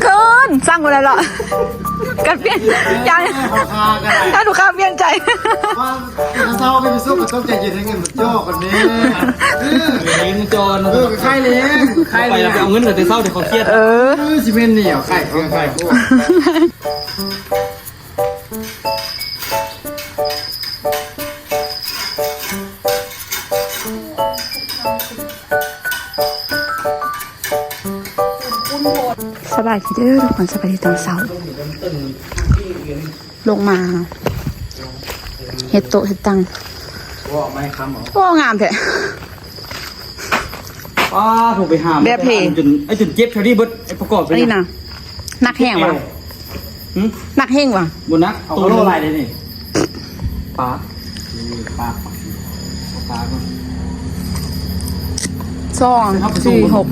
เกิน สั่งบ่ได้ละ กันเปลี่ยนใจ ถ้าลูกค้าเปลี่ยนใจ ว่าถ้าเซาเป็นสุขก็ต้องใจเย็นให้เงินมันจ่อกันแน่ เออ เดี๋ยวนี้มันจ่อนะ เออ ขายเลย ขายเลย ไปแล้วไปเอาเงินกันแต่เซา เดี๋ยวเขาเครียด เออ เออ สิเมนเหนียว ขายเครื่อง ขายพวก สบายดีเด้อทุกคน สบายดีตอนเช้า ลงมาเฮ็ดโต๊ะเฮ็ดตัง ว่าไม้ค้ำเหรอ โอ้ งามแท้ ป้าโทรไปหา แบบเท่ จน ไอ้จนเจ็บแถวนี้เบิด ไอ้ประกอบ อันนี้นะ หนักแฮงวะ หึ หนักแฮงวะ บ่หนัก เอาโลหลายเลยนี่ ปลา นี่ปลา ปลาก่อน สอง สี่ หก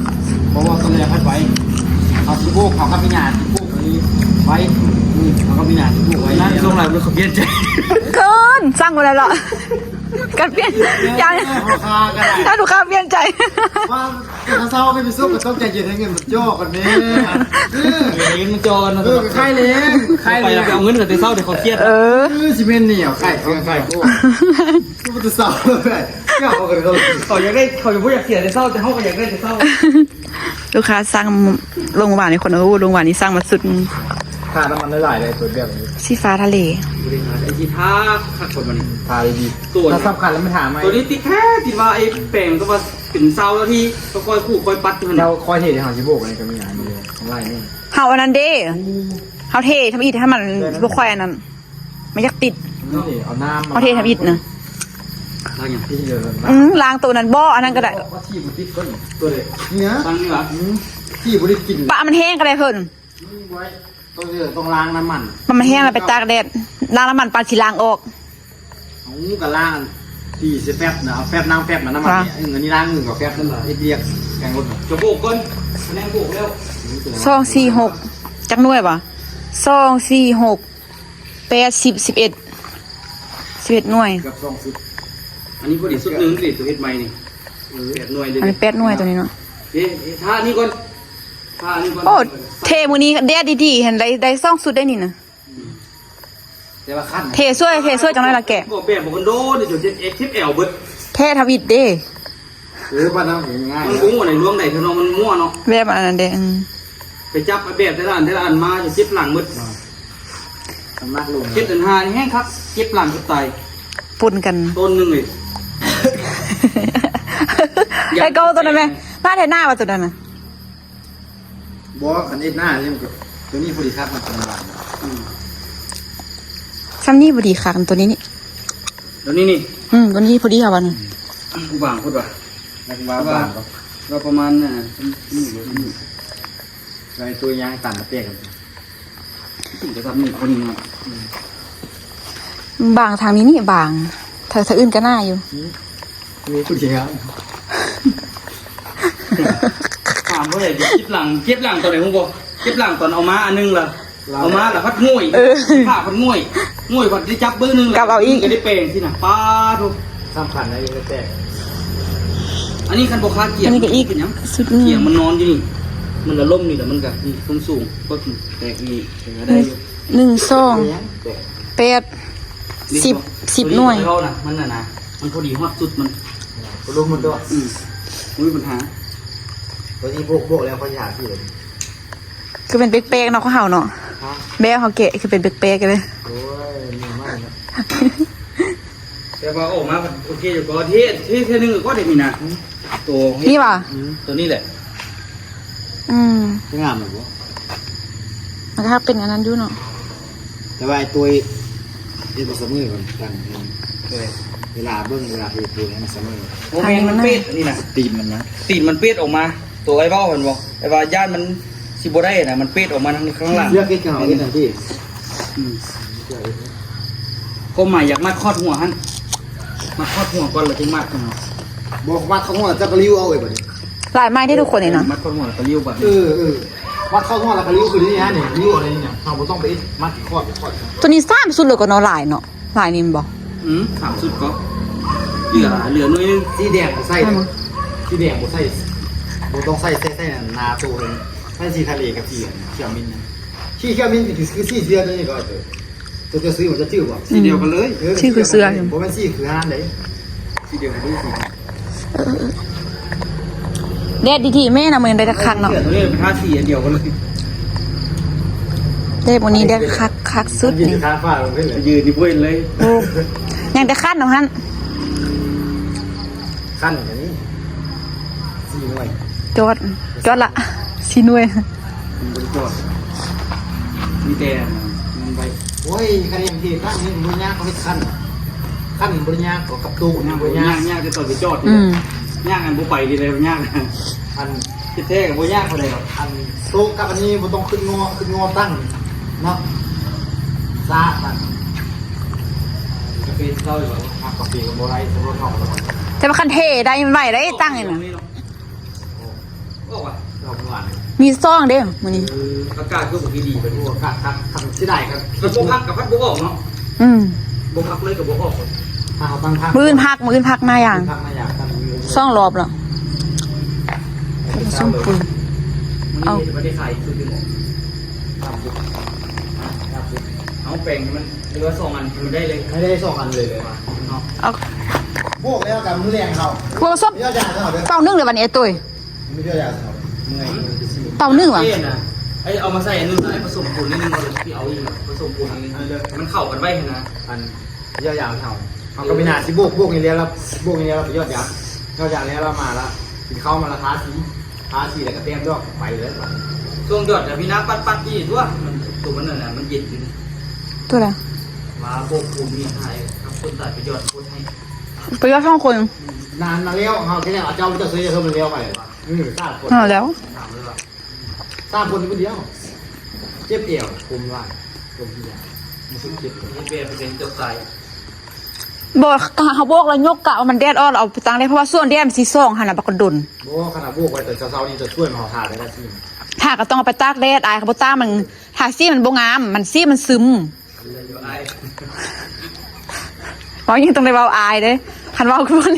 เพราะว่าตอนแรกให้ไป เอาสิโบก เขากับพี่หยาดสิโบกอันนี้ไว้ อืม เขากับพี่หยาดสิโบกไว้ นั่นช่วงหลังมันเขาเปลี่ยนใจ เกิน สั่งบ่ได้ละ กันเปลี่ยนใจ ถ้าลูกค้าเปลี่ยนใจ ว่าถ้าเซาเป็นสุขก็ต้องใจเย็นให้เงินมันจ่อกันแน่ เออ เดี๋ยวนี้มันจ่อนะ เออ ขายเลย ขายเลย ไปแล้วไปเอาเงินกันแต่เซา เดี๋ยวเขาเครียด เออ เออ สิเมนเหนียว ขายเครื่อง ขายพวก ก็มันจะเซาเลย ก็เอากันเขา เขาอยากได้ เขาบ่อยากเสียแต่เซา แต่เขาก็อยากได้แต่เซา ลูกค้าสั่งลงหวานให้คน โอ้ ลงหวานนี่สั่งมาสุด ทาน้ำมันหลายๆ เลย ตัวแบบนี้ สีฟ้าทะเล บริหารไอ้ที่ทาคักคนมันนี่ ทาดีๆ ตัวนี้ ถ้าสำคัญแล้วไม่ทาไหม ตัวนี้ติดแท้ติดว่าไอ้แปรงก็ว่าเป็นเซาแล้วที่ก็ค่อยขูดค่อยปัดอยู่หั่นน่ะ เจ้าค่อยเทให้เฮาสิโบกอันนี้ก็มีอันเดียวของไล่นี่ เฮาอันนั้นเด้ เฮาเททำอิฐให้มัน ได้นะ บ่ค่อยอันนั้น มันอยากติด นี่เอาน้ำมา เฮาเททำอิฐนะ ล้างหยัง ที่เดียวกัน อืม ล้างตัวนั้นบ่ อันนั้นก็ได้ ก็ที่บ่ติดก็นี่ ตัวใด เนี่ย ล้างนี่หวา อืม ที่บ่ได้กิน ปะมันแห้งก็ได้เพิ่น นี่ไว้ ต้องเออ ต้องล้างน้ำมัน ปะมันแห้งแล้วไปตากแดด ล้างน้ำมันปานสิล้างออก เอาก็ล้างที่สิแฟบนะ เอาแฟบ น้ำแฟบนะ น้ำมันเนี่ย ค่ะ เออ อันนี้ล้างมือกับแฟบนั่นแหละ เฮ็ดเวียกแกงรถน่ะ จะโบกก่อน คะแนนโบกแล้ว สอง สี่ หก จักหน่วยวะ สอง สี่ หก แปด สิบ สิบเอ็ด สิบเอ็ด หน่วย เกือบสองสิบ อันนี้พอดีสุดหนึ่งสิ ตัวเฮ็ดใหม่นี่ เออ แปด หน่วยเลย อันนี้ แปด หน่วยตัวนี้เนาะ เอ๊ะ เอ๊ะ ท่านี้ก่อน ท่านี้ก่อน โอ้ เทมื้อนี้แดดดีๆ หั้นได้ ได้สองชุดได้นี่นะ อืม แต่ว่าคัน เทช่วย เทช่วยจังหน่อยละแกะ ก็แบบบ่กันโดน เดี๋ยวจะ เอ็กซ์แอล เบิด แท้ทำอิฐเด้ เออ บ้านเฮาเห็นง่าย มันบ่ฮู้ในหลวงใดเท่าเนาะ มันมั่วเนาะ แบบอันนั้นเด้ อืม ไปจับแบบแต่ละอันแต่ละอันมาจะเจ็บหลังหมด อ่า มันมากลง เจ็ดอันห้านี่แฮงคัก เจ็บหลังเกือบตาย ปนกัน ต้นหนึ่งเลย ไอ้เก้าตัวนั้นไหม มาแทนหน้าว่าตัวนั้นน่ะ บ่ คันเฮ็ดหน้านี่มันก็ ตัวนี้พอดีคัก มันเป็นบาง อืม ซ้ำนี่พอดีคัก ตัวนี้นี่ ตัวนี้นี่ อืม ตัวนี้พอดีค่ะวัน ผู้บางพุดว่ะ นักว่าบางก็ ก็ประมาณน่ะ นี่ นี่ นี่ ไอ้ตัวยางตันมาเตะกัน ถึงจะทำนี่คนนี้เนาะ อืม บางทางนี้นี่บาง ทาง ทางอื่นก็หน้าอยู่ อืม มีผู้เดียว ถามว่าอยากจะเจ็บหลัง เจ็บหลังตอนไหนฮู้บ่ เจ็บหลังตอนเอามาอันหนึ่งล่ะ เอามาแล้วพัดง่วย เออ ผ้าพัดง่วย ง่วยพัดได้จับเบอร์หนึ่ง กลับเอาอีก ก็ได้แปลงสินะ ป้าทุก สำคัญนะ อีกแต่ อันนี้คันบ่คาเกียง อันนี้ก็อีก เป็นหยัง สุดหนึ่ง เกียงมันนอนอยู่นี่ มันละล่มนี่แหละ มันก็นี่สูงสูง ก็แตกนี่ ก็ได้อยู่ หนึ่ง สอง แปด สิบ สิบ หน่วย ตัวนี้เท่านะ มันน่ะนะ มันพอดีฮอดสุดมัน ก็ลงมันตัว อืม บ่มีปัญหา ตัวนี้บวก บวกแล้วค่อยหาที่เลย คือเป็นแปลกๆเนาะ ของเฮาเนาะ ฮะ แบบเฮาแกะคือเป็นแปลกๆเลย โอ้ย นี่ไม่นะ แต่ว่าออกมาโอเคอยู่ ก็เท เท เทนึงก็ได้นี่นะ อืม ตัว นี่หว่า อืม ตัวนี้แหละ อืม งามเลยบ่ มันก็เป็นอันนั้นอยู่เนาะ แต่ว่าไอ้ตัวเฮ็ดบ่เสมอกันตั้ง เออ เวลาเบิ่ง เวลาเฮ็ดดูให้มันเสมอ โอ้ แม่นมันเปดนี่นะ ตีนมันนะ ตีนมันเปดออกมา ตัวไอ้เว้าหั่นบ่ ไอ้ว่าย่านมันสิบ่ได้นะ มันเปดออกมาทางข้างหลัง เลือกเฮ็ดเอาเฮ็ดอันที่ อืม ความหมายอยากมัดคอดหัวหั่น มัดคอดหัวก่อนแล้วจึงมัดหั่นเนาะ บ่มัดคอดหัว เจ้าก็ริ้วเอาไว้บัดนี้ ลายไม้ที่ทุกคนนี่เนาะ มัดคอดหัวแล้วก็ริ้วบัดนี้ เออ เออ มัดคอดหัวแล้วก็ริ้วคือนี่ฮะนี่ ริ้วอะไรนี่เนี่ย เราบ่ต้องไปมัดคอด คอด ตัวนี้สามสุดเลยก็เนาะ ลายเนาะ ลายนี้มันบ่ อืม สามสุดก็ เหลือ เหลือหน่วยหนึ่ง สีแดงบ่ใส่เด้อ อืม สีแดงบ่ใส่ บ่ต้องใส่ ใส่ ใส่หน้าโตเลย ມັນສີທະເລກັບສີອັນຂຽວມິນນະ ສີຂຽວມິນຄື ຄືສີເສືອຕົວນີ້ກໍ ຕົວເຈົ້າຊື້ມັນຈະຈື່ບໍ່? ສີດຽວກັນເລີຍ ເອີ ສີຄືເສືອ ບໍ່ແມ່ນສີຄືຮ້ານເດ້ ສີດຽວກັນເລີຍສີ ເອີ ແດດດີໆແມ່ນະ ມື້ນີ້ໄດ້ຄັກເນາະ ເສືອຕົວນີ້ເປັນທາສີອັນດຽວກັນເລີຍ ແດດມື້ນີ້ແດດຄັກ ຄັກສຸດນີ້ ຢືນນີ້ບໍ່ເຫັນເລີຍ ໂອ້ ຍັງແຕ່ຄັນເນາະຫັ້ນ ຄັນອັນນີ້ ສີ່ໜ່ວຍ ຈອດ ຈອດລະ ສີ່ໜ່ວຍ ມັນບໍ່ໄດ້ຈອດ ມີແຕ່ມັນໄປ ໂອ້ຍ ຄັນເຮັດທາງນີ້ມັນຍາກ ເຂົາເຮັດຄັນ ຄັນມັນບໍ່ໄດ້ຍາກ ກໍກັບຕູ້ມັນບໍ່ຍາກ ຍາກ ຍາກແຕ່ຕອນໄປຈອດ ອືມ ຍາກອັນບໍ່ໄປນີ້ແຫຼະ ຍາກ ອັນ ທີ່ແທ້ກໍບໍ່ຍາກເທົ່າໃດດອກ ອັນໂຊກກັບອັນນີ້ບໍ່ຕ້ອງຂຶ້ນງໍ ຂຶ້ນງໍຕັ້ງເນາະ ຊາດມັນ ກາເຟເຊົາຢູ່ວ່າ ກາເຟກໍບໍ່ໄດ້ ສຳລັບເຮົາ ແຕ່ວ່າຄັນເທໄດ້ ມັນໄວໄດ້ຕັ້ງນີ້ນະ ອອກວ່າ ອອກຫວານ ມີຊອງເດ້ມື້ນີ້ ເອີ ອາກາດຄືບໍ່ດີ ເປັນ ໂອ້ ອາກາດຄັກ ຄັກ ເສຍດາຍຄັກ ຄັນບໍ່ພັກກໍພັດບໍ່ອອກເນາະ ອືມ ບໍ່ພັກເລີຍກໍບໍ່ອອກ ຖ້າເຮົາຕັ້ງພັກ ມື້ອື່ນພັກ ມື້ອື່ນພັກໜ້າຢາງ ພັກໜ້າຢາງ ຕັ້ງມື້ອື່ນ ສອງລອບແລ້ວ ເອົາ ມື້ນີ້ບໍ່ໄດ້ຂາຍຄືເອົາແປງໃຫ້ມັນ ຫຼືວ່າສອງອັນໃຫ້ມັນໄດ້ເລີຍ ໃຫ້ໄດ້ສອງອັນເລີຍເນາະ ເອົາ ບວກແລ້ວກັບມື້ແລງເຮົາ ພວກສົບ ເຈົ້າໜຶ່ງເລີຍບັດນີ້ ໄອ້ຕຸ້ຍ ເຕົ້າໜຶ່ງຫວາ ເອີນະ ໄອ້ເອົາມາໃສ່ອັນໜຶ່ງ ໄອ້ປະສົມປູນນິດໜຶ່ງ ເອົາລະຊິເອົາອີກ ປະສົມປູນນິດໜຶ່ງ ເອີ ໃຫ້ມັນເຂົ້າກັນໄວ້ຫັ້ນນະ ອັນ ຢາວໆເຮົາ ເຮົາກໍໄປຫາຊິໂບກ ໂບກນີ້ແລ້ວ ໂບກນີ້ແລ້ວໄປຢອດຢາງ ຢອດຢາງແລ້ວລະມາລະ ກິນເຂົ້າມາລະ ທາສີ ທາສີແລ້ວກໍແຕ້ມດອກ ໄປເລີຍ ຊ່ວງຢອດກໍມີນ້ຳປັດໆອີກຕົວະ ມັນ ຕົວມັນນັ້ນນະ ມັນເຢັນຢູ່ ຕົວໃດ ມາໂບກປູນມີໃຫ້ ກັບຄົນຕາຍໄປຢອດໂພດໃຫ້ ໄປຢອດສອງຄົນ ນານມາແລ້ວ ເຮົາແຄ່ເອົາເຈົ້າ ເຈົ້າເຊີຍເຮົາມາແລ້ວໄປ ເອີ ສາມຄົນ ເອົາແລ້ວ ສາມເລີຍວ່າ ສາມຄົນຢູ່ຄົນດຽວ ເຈັບແອວ ຄົມຫຼາຍ ຄົມທີ່ຢາ ຮູ້ສຶກເຈັບ ເຮັດແບບເປັນເຈົ້າຊາຍ ບໍ່ ເຮົາບອກແລ້ວ ຍົກກະວ່າມັນແດດອອກ ເອົາໄປຕາກແດດ ເພາະວ່າຊ່ວງແດດມັນຊິສ່ອງຫັ້ນນະ ບັກກະດົນ ບໍ່ ຂະໜາດບວກໄວ້ຕອນເຊົ້າໆນີ້ ຈະຊ່ວຍມາເຮົາຖ້າໄດ້ລະຊິ ຖ້າກໍຕ້ອງເອົາໄປຕາກແດດ ອາຍ ເຂົາບໍ່ຕາກ ມັນ ຖ້າສີມັນບໍ່ງາມ ມັນ ສີມັນຊຶມ ເວົ້າຫຍັງຕ້ອງໄດ້ເວົ້າອາຍເດ້ ຄັນເວົ້າຄືວ່າ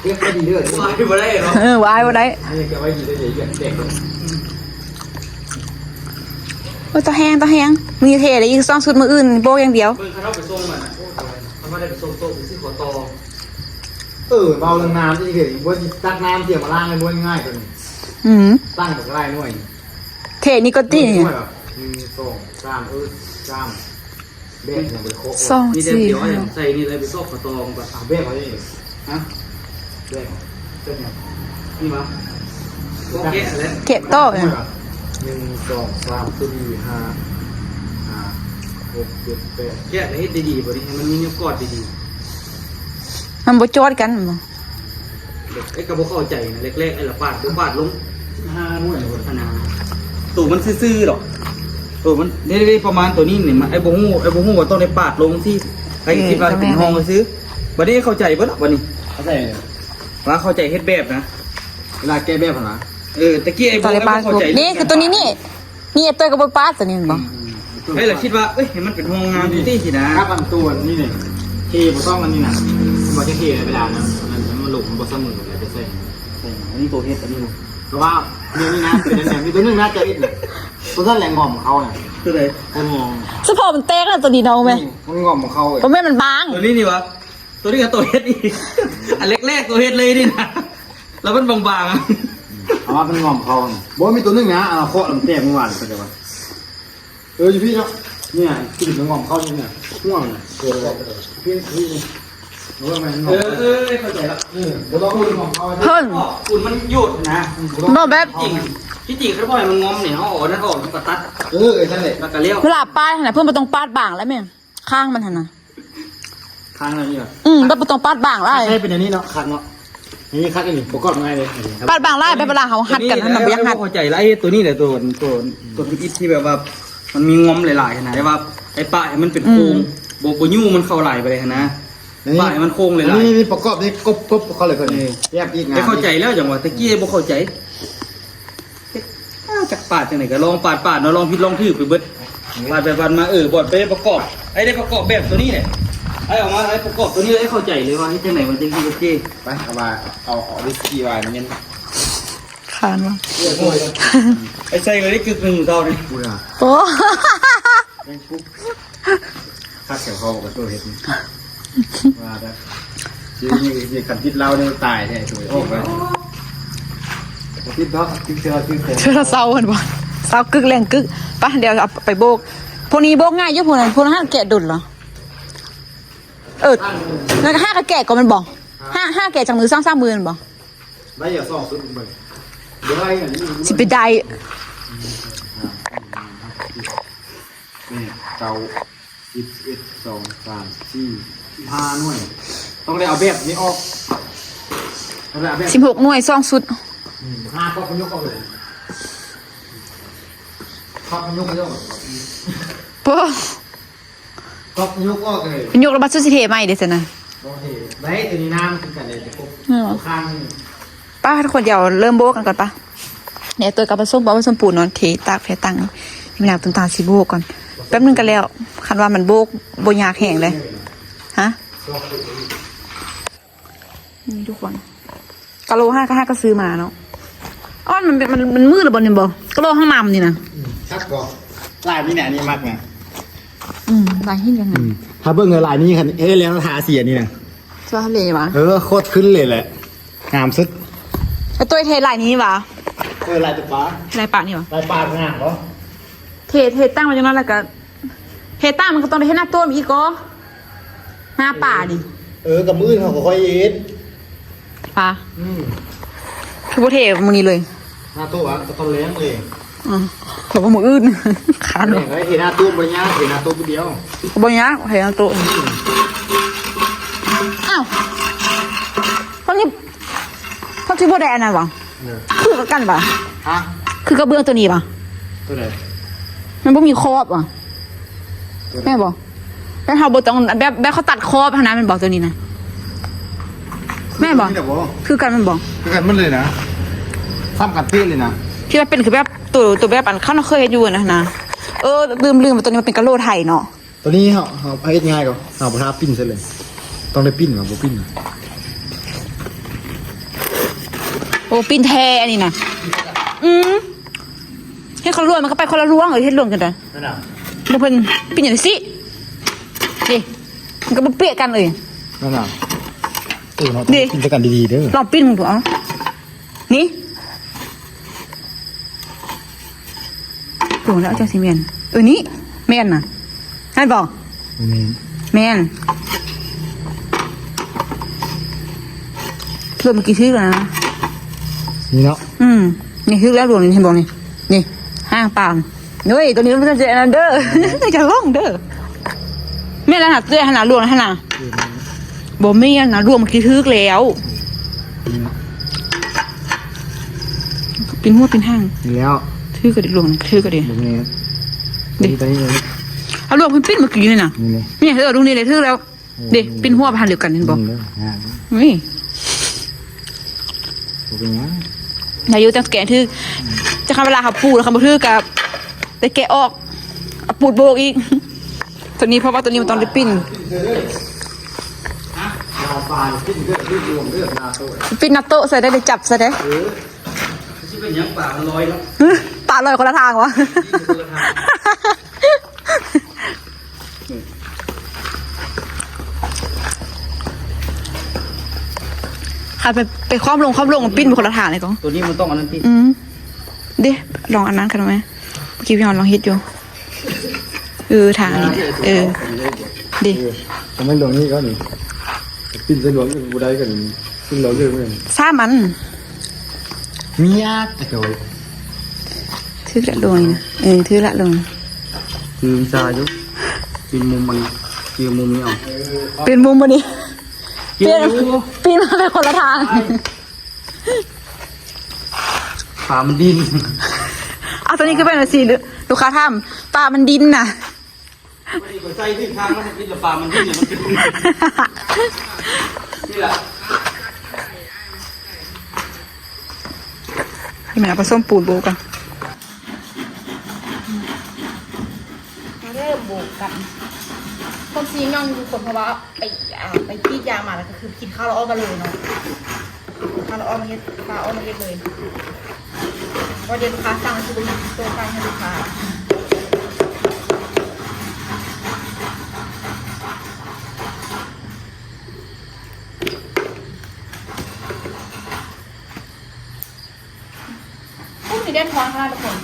ເກັບໄວ້ດີເດີ ອາຍບໍ່ໄດ້ເນາະ ເອີ ວ່າອາຍບໍ່ໄດ້ ອັນນີ້ເກັບໄວ້ດີເດີ ຢ່າແຕກເດີ ໂອ້ຍ ຕໍ່ແຮງ ຕໍ່ແຮງ ມື້ນີ້ເທໄດ້ອີກສອງຊຸດ ມື້ອື່ນໂບກຢ່າງດຽວ ເບິ່ງຄັນເຮົາໄປສົ່ງມັນນະ ໂອ້ຍ ຄັນວ່າໄດ້ໄປສົ່ງໂຕະ ໄປຊື້ຂໍຕໍ່ ເອີ ເວົ້າເລື່ອງນ້ຳທີ່ເຫັນ ບໍ່ຊິຕັກນ້ຳເສຍມາລ້າງໃຫ້ບໍ່ງ່າຍກວ່ານີ້ ອືມ ຕັ້ງບັກຫຼາຍໜ່ວຍ ເທນີ້ກໍຕິ ໜ່ວຍແບບ ໜຶ່ງ ສອງ ສາມ ເອີ ສາມ ແບກຍັງບໍ່ໄດ້ເຄາະ ສອງ ສີ່ ຫ້າ ໃສ່ນີ້ເລີຍ ໄປຊອກປະຕອງໄປ ອ່າ ແບກເອົານີ້ ຮະ ແບກ ເປັນຫຍັງ ນີ້ຫວາ ບໍ່ແກະແລ້ວ ແກະຕໍ່ ໜຶ່ງ ສອງ ສາມ ສີ່ ຫ້າ ຫ້າ ຫົກ ເຈັດ ແປດ ແກະແລ້ວເຮັດດີໆ ບາດນີ້ໃຫ້ມັນມີແນວກອດດີໆ ມັນບໍ່ຈອດກັນບໍ? ເອີ ກໍບໍ່ເຂົ້າໃຈນະ ແລກໆ ໄອ້ລະປາດ ບໍ່ປາດລົງ ສິບຫ້າໜ່ວຍພຸ້ນ ອັນນະ ໂຕມັນຊື່ໆດອກ ໂຕມັນເດ້ໆ ປະມານໂຕນີ້ນີ້ ມາ ໄອ້ບໍ່ຮູ້ ໄອ້ບໍ່ຮູ້ວ່າຕ້ອງໄດ້ປາດລົງຊີ້ ໄອ້ຄິດວ່າເປັນຫ້ອງຊື່ ບັດນີ້ເຂົ້າໃຈເບິດລະ ບັດນີ້ ເຂົ້າໃຈ ວ່າເຂົ້າໃຈເຮັດແບບນະ ເວລາແກະແບບຫັ້ນນະ ເອີ ຕະກີ້ໄອ້ບໍ່ ໄອ້ບໍ່ເຂົ້າໃຈ ນີ້ຄືໂຕນີ້ນີ້ ນີ້ ເອີ ໂຕກໍບໍ່ປາດໂຕນີ້ແມ່ນບໍ່? ອືມ ໃຫ້ລະຄິດວ່າ ເອີຍ ໃຫ້ມັນເປັນຫ້ອງນ້ຳຕິຊີ້ນະ ຄັບອັນໂຕນີ້ນີ້ ເທບໍ່ຕ້ອງອັນນີ້ນະ ບໍ່ຈະເທໃນເວລານັ້ນ ອັນນັ້ນມັນລົງ ມັນບໍ່ສະເໝີ ແລ້ວຈະໃສ່ ໃສ່ອັນນີ້ໂຕເຮັດ ອັນນີ້ ເພາະວ່າແນວນີ້ນະ ເປັນແນວນີ້ ໂຕໜຶ່ງນະຈະເຮັດນະ ໂຕນັ້ນແຫຼະງອມເຂົານະ ໂຕໃດ? ໂຕງອມ ສະເພາະມັນແຕກແລ້ວໂຕນີ້ເນາະແມ່ ອືມ ມັນງອມເຂົາ ບໍ່ແມ່ນມັນບາງ ໂຕນີ້ນີ້ຫວາ? ໂຕນີ້ກໍໂຕເຮັດອີກ ອັນແລກໆ ໂຕເຮັດເລີຍນີ້ນະ ແລ້ວມັນບາງໆ ເອົາມາເປັນງອມເຂົາ ບໍ່ ມີໂຕໜຶ່ງນະ ເອົາເຄາະແລ້ວມັນແຕກມື້ວານ ເຂົ້າໃຈບໍ່? ເອີ ຢູ່ພີ້ເນາະ ນີ້ ກິນເປັນງອມເຂົາຢູ່ນີ້ ຫ່ວງນະ ເອີ ພີ້ ພີ້ ເອີ ແມ່ນງອມ ເອີ ເອີ ເຂົ້າໃຈລະ ເອີ ບໍ່ຕ້ອງເບິ່ງງອມເຂົາ ເພິ່ນ ຝຸ່ນມັນໂຍດນະ ບໍ່ແບບ ທີ່ຈິງ ທີ່ຈິງຄັນບໍ່ໃຫ້ມັນງອມນີ້ ເຮົາເອົາອັນນັ້ນອອກ ແລ້ວກໍຕັດ ເອີ ນັ້ນແຫຼະ ແລ້ວກໍແລ້ວ ເວລາປາດຫັ້ນນະ ເພິ່ນບໍ່ຕ້ອງປາດບາງແລ້ວແມ່ ຂ້າງມັນຫັ້ນນະ ຂ້າງອັນນີ້ຫວາ? ອືມ ແບບບໍ່ຕ້ອງປາດບາງຫຼາຍ ໃຊ້ເປັນອັນນີ້ເນາະ ຄັກເນາະ ນີ້ຄັກອີ່ຫຼີ ປະກອບງ່າຍເລີຍ ປາດບາງຫຼາຍ ແບບເວລາເຮົາຫັດກັນຫັ້ນນະ ບໍ່ຢາກຫັດ ເຂົ້າໃຈລະ ໄອ້ໂຕນີ້ແຫຼະ ໂຕ ໂຕ ໂຕທຳອິດທີ່ແບບວ່າ ມັນມີງອມຫຼາຍໆຫັ້ນນະ ແຕ່ວ່າໄອ້ປະໃຫ້ມັນເປັນໂຄງ ອືມ ບໍ່ ບໍ່ຍູ້ມັນເຂົ້າຫຼາຍປານໃດຫັ້ນນະ ນີ້ ປະໃຫ້ມັນໂຄງຫຼາຍໆ ນີ້ ນີ້ປະກອບນີ້ ກົບ ກົບເຂົ້າເລີຍເພິ່ນ ເອີ ແຍກອີກງານ ໄດ້ເຂົ້າໃຈແລ້ວ ຈັ່ງວ່າ ແຕ່ກີ້ບໍ່ເຂົ້າໃຈ ເຮັດ ອ້າວ ຈັກປາດຈັ່ງໃດກໍລອງປາດໆເນາະ ລອງຜິດລອງຖືກໄປເບິດ ອືມ ປາດໄປປາດມາ ເອີ ບ່ອນໄປປະກອບ ໄອ້ໄດ້ປະກອບແບບໂຕນີ້ແຫຼະ ໄອ້ເອົາມາ ໄອ້ປະກອບໂຕນີ້ ໄດ້ເຂົ້າໃຈເລີຍວ່າເຮັດຈັ່ງໃດມັນຈຶ່ງຊິໂອເຄ ໄປ ເອົາວ່າ ເອົາ ເອົາວິສກີໄວນ໌ມັນຍັງ ຜ່ານບໍ່? ໄປໃສ່ເລີຍກຶກໜຶ່ງເທົ່ານີ້. ໂອ້ ແມ່ງປຸກ ຄັກແຖວເຂົາກໍໂຕເຮັດນີ້ ວ່າແລ້ວ ຊິມີ ມີຄັນຕິດລາວນີ້ຕາຍແທ້ ໂຕອອກແລ້ວ ບໍ່ຕິດດອກ ຕິດເທື່ອ ຕິດເທື່ອ ເທື່ອລະເຊົາຫັ້ນບໍ່? ເຊົາກຶກແລ້ວກຶກ. ໄປ ດຽວເອົາໄປໂບກ. ພວກນີ້ໂບກງ່າຍຢູ່ ພວກນັ້ນ ພວກນັ້ນແກະດົນລະ. ເອີ ນັ້ນກໍຫາກະແກະກ່ອນແມ່ນບໍ່? ຫາ ຫາກະແກະຈັກມື້ ສອງສາມມື້ແມ່ນບໍ່? ໄດ້ຢູ່ສອງຊຸດເບິ່ງ ບໍ່ໄດ້ອັນນີ້ ຊິໄປໄດ້ ແປດ ເກົ້າ ສິບ ສິບເອັດ ສິບສອງ ສິບສາມ ສິບສີ່ ສິບຫ້າໜ່ວຍ ຕ້ອງໄດ້ເອົາແບບນີ້ອອກ ຕ້ອງໄດ້ເອົາແບບ ສິບຫົກໜ່ວຍ ສອງຊຸດ ອືມ ຫ້າກໍຍົກອອກເລີຍ ກໍຍົກ ກໍຍົກ ໂອ້ ກໍຍົກອອກເລີຍ ຍົກແລ້ວບັດສຸດຊິເທໃໝ່ເດ້ຊັ້ນນະ ບໍ່ເທ ໄດ້ ໂຕນີ້ນ້ຳຄືກັນເດ້ ແຕ່ກົບ ແມ່ນບໍ່? ຂ້າງ ໄປທຸກຄົນ ດຽວເລີ່ມໂບກກັນກ່ອນປະ ດຽວໂຕກັບປະສົມ ປະສົມປູນເນາະ ເທຕາກແພຕັ້ງ ມີນ້ຳຕົ້ນຕານຊິໂບກກ່ອນ ແປັບໜຶ່ງກໍແລ້ວ ຄັນວ່າມັນໂບກບໍ່ຍາກແຮງເດ້ ຮະ ນີ້ທຸກຄົນ ກະໂຫຼຫາກະ ຫາກະຊື້ມາເນາະ ອ້ອນ ມັນ ມັນ ມັນມືດແລ້ວບໍ່ນີ້ບໍ່? ກະໂຫຼຫ້ອງນ້ຳນີ້ນະ ອືມ ຄັກບໍ່? ລາຍນີ້ນະ ອັນນີ້ມັກນະ ອືມ ລາຍຫີນຈັ່ງນັ້ນ ອືມ ຖ້າເບິ່ງລາຍນີ້ຄັນ ເອີ ແລ້ວທາສີອັນນີ້ນະ ສະຫວາເລຫວາ ເອີ ໂຄດຂຶ້ນເລີຍແຫຼະ ງາມສຸດ ແລ້ວໂຕເທລາຍນີ້ຫວາ? ເອີ ລາຍຕະປາ ລາຍປານີ້ຫວາ? ລາຍປາງາມບໍ່? ເທ ເທຕັ້ງໄວ້ຈັ່ງນັ້ນ ແລ້ວກໍເທຕັ້ງ ມັນກໍຕ້ອງໄດ້ເຮັດໜ້າຕົວມາອີກກໍ ໜ້າປານີ້ ເອີ ກໍມື້ອື່ນເຮົາກໍຄ່ອຍເຮັດ ປາ ອືມ ຄືບໍ່ເທມື້ນີ້ເລີຍ? ໜ້າໂຕະ ອະ ກໍຕອນແລງເລີຍ ອືມ ແລ້ວກໍມື້ອື່ນ ຄັນ ແລງໄດ້ເທໜ້າໂຕະ ບໍ່ໄດ້ຍາກ ເທໜ້າໂຕະຜູ້ດຽວ ບໍ່ຍາກ ເທໜ້າໂຕະ ອືມ ອ້າວ ຕອນນີ້ ເຂົາຊິບໍ່ໄດ້ອັນນັ້ນຫວາ? ເອີ ຄືກັນຫວາ? ຮະ? ຄືກະເບື້ອງໂຕນີ້ຫວາ? ໂຕໃດ? ມັນບໍ່ມີຂອບຫວາ? ໂຕໃດ? ແມ່ນບໍ່? ແບບເຮົາບໍ່ຕ້ອງ ແບບ ແບບເຂົາຕັດຂອບຫັ້ນນະ ແມ່ນບໍ່ໂຕນີ້ນະ? ແມ່ນບໍ່? ຄືກັນແມ່ນບໍ່? ຄືກັນໝົດເລີຍນະ ຊ້ຳກັນເປະເລີຍນະ ທີ່ວ່າເປັນຄືແບບໂຕ ໂຕແບບອັນເຂົາເຄີຍເຮັດຢູ່ຫັ້ນນະ ເອີ ລືມ ລືມວ່າໂຕນີ້ມັນເປັນກະໂຫຼໄທເນາະ. ໂຕນີ້ເຮົາ ເຮົາເຮັດງ່າຍກວ່າ ເຮົາບໍ່ທາປີ້ນໃສ່ເລີຍ ຕ້ອງໄດ້ປີ້ນຫວາ ບໍ່ປີ້ນ ໂອ້ ປີ້ນແທ້ອັນນີ້ນະ ອືມ ເຮັດຄົນລວງ ມັນກໍໄປຄົນລະລວງ ເອີ ເຮັດລວງກັນໄດ໋ ແມ່ນຫຍັງ? ບໍ່ ເພິ່ນປີ້ນຈັ່ງຊີ້ ເດ້ ມັນກໍບໍ່ເປະກັນເອີຍ ແມ່ນຫຍັງ? ເອີ ເນາະ ຕ້ອງ ເດ້ ປີ້ນໃສ່ກັນດີໆເດີ ລອງປີ້ນເບິ່ງດູ ເອົາ ນີ້ ໂຕແລ້ວຈັ່ງຊິແມ່ນ ເອີ ນີ້ແມ່ນນະ ແມ່ນບໍ່? ບໍ່ແມ່ນ ແມ່ນ ໂຕເມື່ອກີ້ຖືກແລ້ວນະ ນີ້ເນາະ ອືມ ນີ້ຖືກແລ້ວ ລວງນີ້ ເຫັນບໍ່ນີ້ ນີ້ ຫາງປາ ໂອ້ຍ ໂຕນີ້ມັນຈະອັນນັ້ນເດີ ຈະລົງເດີ ແມ່ນແລ້ວນະ ເອື້ອຍຫັ້ນນະ ລວງຫັ້ນນະ ບໍ່ແມ່ນນະ ລວງເມື່ອກີ້ຖືກແລ້ວ ອືມ ປິ່ນຫົວປິ່ນຫາງ ນີ້ແລ້ວ ຖືກະເດ ລວງຖືກະເດ ບໍ່ແມ່ນ ເດ້ ຕົວນີ້ ເອົາລວງເພິ່ນປິ່ນເມື່ອກີ້ນີ້ນະ ນີ້ ນີ້ ເອີ ລວງນີ້ແຫຼະຖືກແລ້ວ ເດ້ ປິ່ນຫົວໄປທາງດຽວກັນ ເຫັນບໍ່? ນີ້ ບໍ່ເປັນຫຍັງ ໄດ້ຢູ່ ຈັ່ງແກະຖືກ ອືມ ຈັ່ງຄັນເວລາເຮົາປູດ ຄັນບໍ່ຖືກກະໄດ້ແກະອອກ ເອົາປູດໂບກອີກ ໂຕນີ້ ເພາະວ່າໂຕນີ້ມັນຕ້ອງໄດ້ປິ່ນ ປີ້ນໜ້າໂຕະໃສ່ໄດ້ ໄດ້ຈັບໃສ່ໄດ້ ເອີ ຊິເປັນຫຍັງ ປາມັນລອຍເນາະ ປາລອຍຄົນລະທາງຫວາ? ຄັນໄປ ໄປຄອບລົງ ຄອບລົງ ປີ້ນໄປຄົນລະທາງເລີຍກໍ ໂຕນີ້ມັນຕ້ອງອັນນັ້ນຕິ ອືມ ເດ້ ລອງອັນນັ້ນກັນໄວ້ ເມື່ອກີ້ພີ່ຮອນລອງເຮັດຢູ່ ເອີ ທາງນີ້ ເອີ ເດ້ ເອີ ທຳໄມລວງນີ້ກໍນີ້ ປີ້ນໃສ່ລວງນີ້ບໍ່ໄດ້ກໍນີ້ ປີ້ນລອງຢູ່ເລີຍ ສາມອັນ ມີຍາກ ໂອ້ຍ ຖືກລະລວງນີ້ນະ ເອີ ຖືກລະລວງ ຄືວິຊາຢູ່ ປິ່ນມຸມມັນ ຈື່ມຸມນີ້ເອົາ ປິ່ນມຸມບໍ່ນີ້ ປ່ຽນ ປ່ຽນມາເປັນຄົນລະທາງ ປາມັນດິ້ນ ເອົາ ໂຕນີ້ຄືເປັນຈັ່ງຊີ້ ລູກຄ້າຖາມ ປາມັນດິ້ນນະ ໃສ່ຖືກທາງແລ້ວ ມັນກິນແລ້ວປາມັນດິ້ນ ມັນ ນີ້ລະ ນີ້ແມ່ນເອົາປະສົມປູນໂບກະ ມາເລີ່ມໂບກກັນ ຄົນຊີຍ້ອງຢູ່ຄົນ ເພາະວ່າໄປ ອ່າ ໄປກຣີດຢາງມາ ແລ້ວກໍຄືກິນເຂົ້າແລ້ວອອກມາເລີຍເນາະ. ເຮົາເອົາມາເຮັດ ເອົາມາເຮັດເລີຍ ເພາະວ່າດຽວລູກຄ້າສັ່ງ ຊິບໍ່ມີໂຕະຕັ້ງໃຫ້ລູກຄ້າ. ໂອ້ຍ ແດດຮ້ອນຂະໜາດທຸກຄົນ.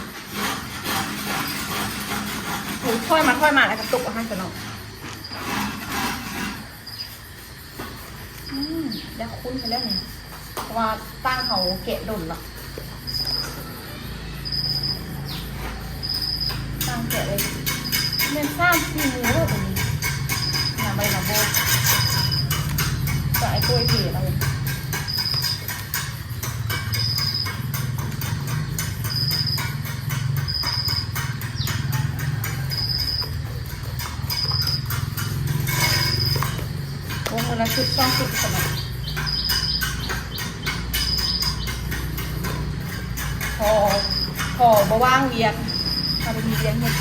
ໂອ້ຍ ຖອຍມາ ຖອຍມາ ແລ້ວກໍຕົກເອົາຫັ້ນຊະເນາະ. ອືມ ຢາກຂຸ້ນໄປແລ້ວນີ້ ເພາະວ່າຕັ້ງເຮົາແກະດົນລະ ຕັ້ງແກະເລີຍ ແມ່ນສາມສີ່ມື້ແລ້ວຕົວນີ້ ນຳໄປມາໂບກ ຈະໃຫ້ໂກຍເທລະ. ໂອ້ ມື້ລະຊຸດສອງຊຸດຊັ້ນນະ ພໍ ພໍບໍ່ວ່າງວຽກ ຖ້າບໍ່ມີວຽກເຮັດ.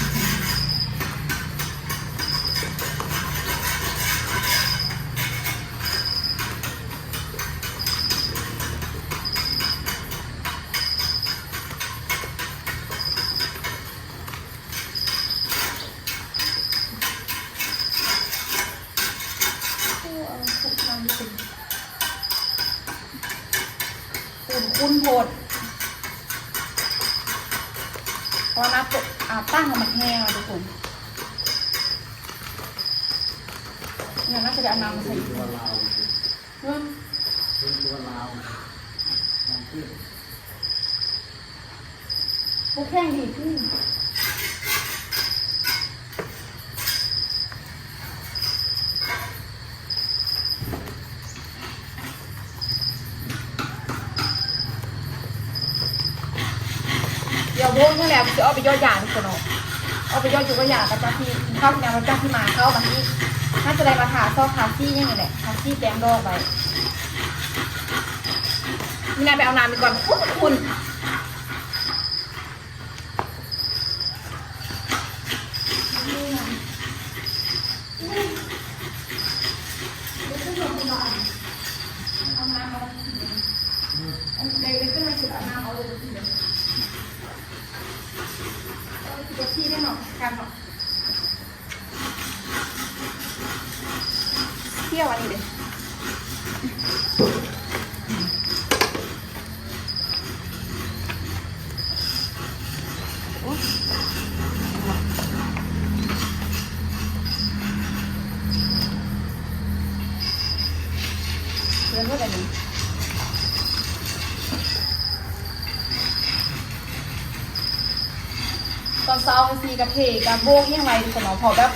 ຂຸ້ນໂພດ ເພາະວ່າໜ້າ ອາ ຕັ້ງມັນແຫ້ງແລ້ວທຸກຄົນ. ຍັງໜ້າຈະໄດ້ເອົານ້ຳມາໃສ່ອີກ. ເອີ ບໍ່ແຂງດີຂຶ້ນ. ດຽວໂບກນີ້ແຫຼະ ຊິອອກໄປຢອດຢາທຸກຄົນເນາະ ອອກໄປຢອດຢູ່ກັບຢາ ຫຼັງຈາກທີ່ກິນເຂົ້າກິນນ້ຳ ຫຼັງຈາກທີ່ມາເຂົ້າມານີ້ ໜ້າຈະໄດ້ມາທາຊອກທາສີຫຍັງນີ້ແຫຼະ ທາສີແຕ້ມດອກໄວ້. ມີນາໄປເອົານ້ຳອີກກ່ອນ ຄຸ້ນໆ. ທ່ຽວອັນນີ້ເດ້ ໂອ້ຍ ເພື່ອນເບິດອັນນີ້. ຕອນເຊົ້າຈັ່ງຊີ້ກະເທກະໂບກຫຍັງໄວ້ ທຸກຄົນເນາະ ເພາະແບບ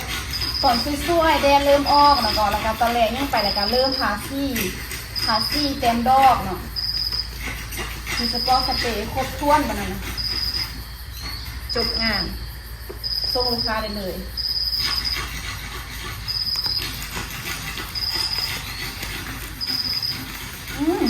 ຕອນສວຍໆ ແດດເລີ່ມອອກ ແລ້ວກໍ ແລ້ວກໍຕອນແລງຫຍັງໄປ ແລ້ວກໍເລີ່ມທາສີ ທາສີແຕ້ມດອກເນາະ ມີສະປອດສະເປຄົບຖ້ວນປານນັ້ນນະ ຈົບງານ ສົ່ງລູກຄ້າໄດ້ເລີຍ. ອືມ.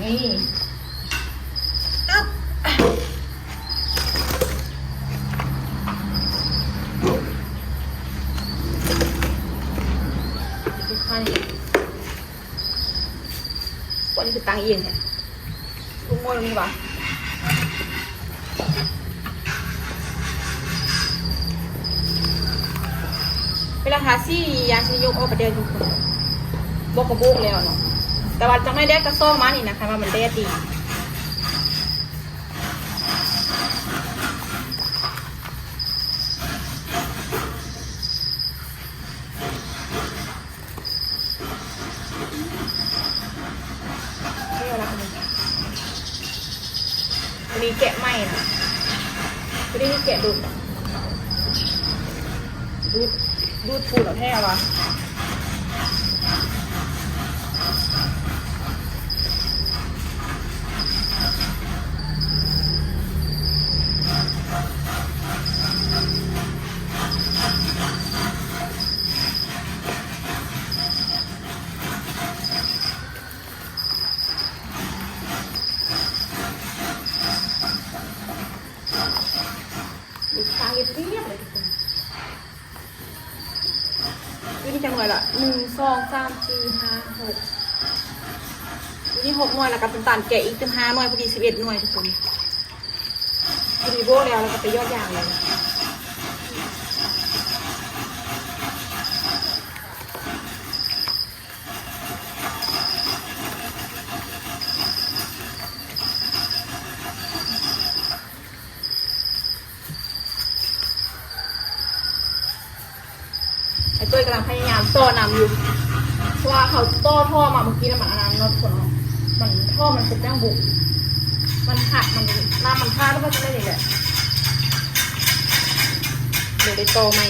ນີ້ ອັນນີ້ຄືຕັ້ງອີ່ຫຍັງແທ້ ທຸກໝົດນີ້ຫວາ ເວລາທາສີ ຢາກຊິຍົກອອກໄປແດ່ທຸກຄົນ ບໍ່ກະໂບກແລ້ວເນາະ ແຕ່ວ່າຈັກໜ້ອຍແດດກະສ່ອງມານີ້ນະ ຄັນວ່າມັນແດດດີ. ນີ້ລະ ອັນນີ້ແກະໃໝ່ນະ ບໍ່ໄດ້ແກະດົນ ດູດ ດູດປູນເອົາແທ້ຫວາ. ຕາລຽບໆເລີຍທຸກຄົນ. ຢູ່ນີ້ຈັກໜ່ວຍລະ? ໜຶ່ງ ສອງ ສາມ ສີ່ ຫ້າ ຫົກ ຢູ່ນີ້ຫົກໜ່ວຍ ແລ້ວກໍເປັນຕານແກະອີກເປັນຫ້າໜ່ວຍ ພໍດີສິບເອັດໜ່ວຍທຸກຄົນ. ພໍດີໂບ້ແລ້ວ ແລ້ວກໍໄປຢອດຢາງເລີຍ. ອ້າຍຕຸ້ຍກຳລັງພະຍາຍາມຕໍ່ນ້ຳຢູ່ ເພາະວ່າເຂົາຕໍ່ທໍ່ມາເມື່ອກີ້ນະ ມັນອັນນັ້ນເນາະ ທຸກຄົນເນາະ ມັນ ທໍ່ມັນເປັນຈັ່ງບຸ ມັນຫັກ ມັນ ນ້ຳມັນພາດ ແລ້ວມັນຈະໄດ້ນີ້ແຫຼະ ເລີຍໄດ້ຕໍ່ໃໝ່.